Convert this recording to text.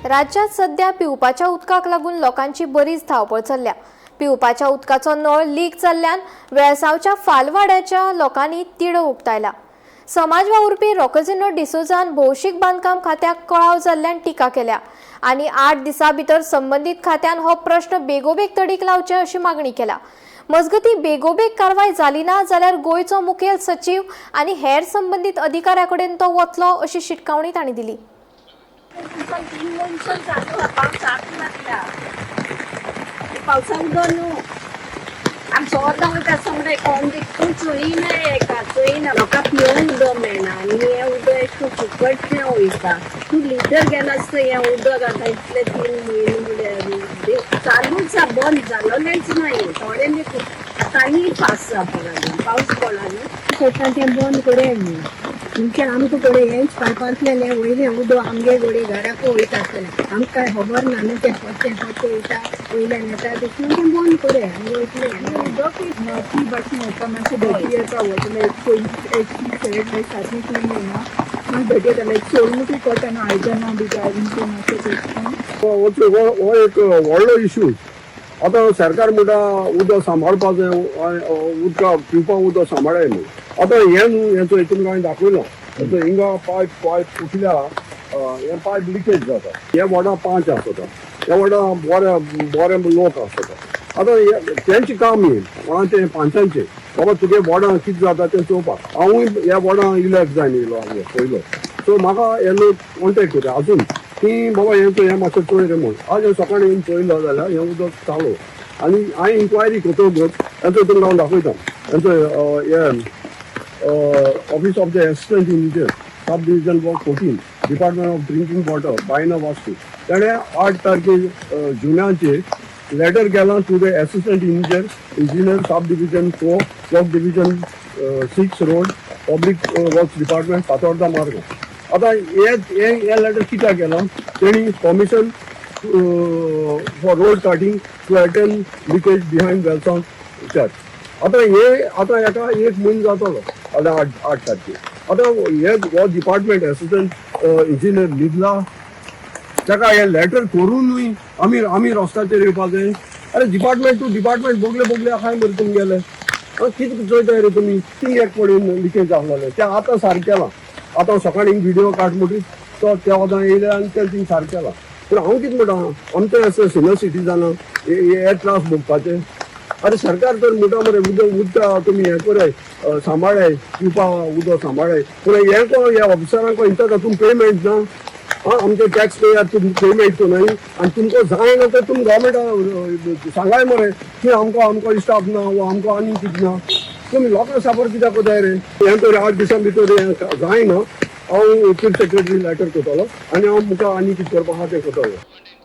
राज्यात सध्या पिवपाच्या उदकाक लागून लोकांची बरीच धांवपळ चल्ल्या. पिवपाच्या उदकाचो नळ लीक जाल्ल्यान वेळसांवच्या फालवाड्याच्या लोकांनी तिडो उक्तायला. समाज वावुरपी रॉकझिनो डिसोजान भौशीक बांदकाम खात्याक कळाव जाल्ल्यान टिका केल्या आनी 8 दिसां भितर संबंदीत खात्यान हो प्रश्न बेगोबेग तडीक लावचे अशी मागणी केल्या. मजगती बेगोबेग कारवाय जाली ना जाल्यार गोंयचो मुखेल सचीव आनी हेर संबंदीत अधिकाऱ्या कडेन तो वतलो अशी शिटकावणी तांणी दिली. 3 मनसून चालू हा, पावस आतां लागला. पावसा उदक न्हू, आमचो वता वयता समरे कोण तूं चोयना, एका चोयना, म्हाका पिवंक उदक मेळना आनी हें उदक एशें करून फुकटचें वयता. तूं लिटर घेनासता हें उदक आतां इतले 3 म्हयने म्हळ्यार चालूच आहा, बंद जालोलेंच ना हें. थोडे लेगीत आतां आनी फास्ट जावपाक लागला, पावस पडला न्हू. सोडटा तें बंद करूया न्ही. तुमचे आमकां कडेन हेंच पायपांतल्यान हें वयलें उदक आमगे कडेन घराक वयता आसतलें, आमकां कांय खबर ना न्हू. तें खंय खंय वयता वयल्यान येता, तशें तें बंद करूया आमी वयतलें. उदक ती भाशेन येता, मातशें धरती येता वता, लायक पयलीं एक सायड लायक सारकी क्लीन येयना, मागीर धरती येता लायक सोडून कोताना आयदनां बी ड्रायव्हिंग मातशें करता. हो हो एक व्हडलो इशू. आतां सरकार म्हणटा उदक सांबाळपाक जाय, उदका पिवपाक उदक सांबाळाय न्हू. आतां हें न्हू, हें चोय तुमकां हांवें दाखयलो, आतां हिंगा पायप पायप फुटल्या, हें पायप लिकेज जाता. हे वॉर्डा 5 आसता, ह्या वॉर्डा बरे बरे लोक आसता. आतां हे तेंचें काम हें कोणाचें पांचांचें, बाबा तुगे वॉर्डां कितें जाता तें चोवपाक. हांवूय ह्या वॉर्डां इलेक्ट जावन येयलो हांवें पयलो, सो म्हाका हे लोक कॉन्टेक्ट करता अजून की बाबा हें चोय, हें मातशें चोय रे म्हूण. आज हांव सकाळीं येवन चोयलो जाल्यार हें उदक चालू आनी हांवें इन्क्वायरी करतकच हेंचो तुमकां हांव दाखयता. हेंचो हें office of the assistant engineer, sub division work 14, department of drinking water, Baina Vasco. ताणें 8 तारखे जुनाचेर लेटर केलां to the assistant engineer, sub division 4, work division 6 road, public works department, Fatorda मार्ग. आतां हे हे हे लेटर कित्याक केलां तेणी? Permission for road cutting to attend leakage behind Velsao church. आतां हे आतां हेका एक म्हयनो जातलो आतां 8 तारखेर. आतां हे हो डिपार्टमेंट एसिस्टंट इंजिनियर न्हिदला, ताका हे लेटर करूनूय आमी रस्त्याचेर येवपा जाय. अरे, डिपार्टमेंट टू डिपार्टमेंट बोगले बोगले आहाय मरे तुमगेले. कितें चोयताय रे तुमी? ती एक कडेन लिकेज आसलेलें तें आतां सारकें केलां. आतां सकाळीं विडियो काड म्हणटकीर तो त्या वदां येयले आनी तें थिंग सारकें केलां. पूण हांव कितें म्हणटा, आमचे अशें सिनियर सिटीजनां हे त्रास भोगपाचे. अरे, सरकार तर म्हणटा मरे उदक उदका तुमी हें कराय, सांबाळाय, पिवपा उदक सांबाळाय. पूण हें कोण ह्या ऑफिसरांक हिंता तातूंत पेमेंट ना. आं, आमचे टॅक्स पेयर तुम पेमेंट न्हय आनी तुमकां जायना तर तुमी गव्हर्मेंटा सांगाय मरे की आमकां स्टाफ ना वो आमकां आनी कितें ना. तुमी लोकांक सापर कित्याक कोताय रे? हें तर 8 दिसां भितर हें जायना, हांव चीफ सेक्रेटरी लेटर करतलो आनी हांव मुखार आनी कितें करपा आहा तें करतलो.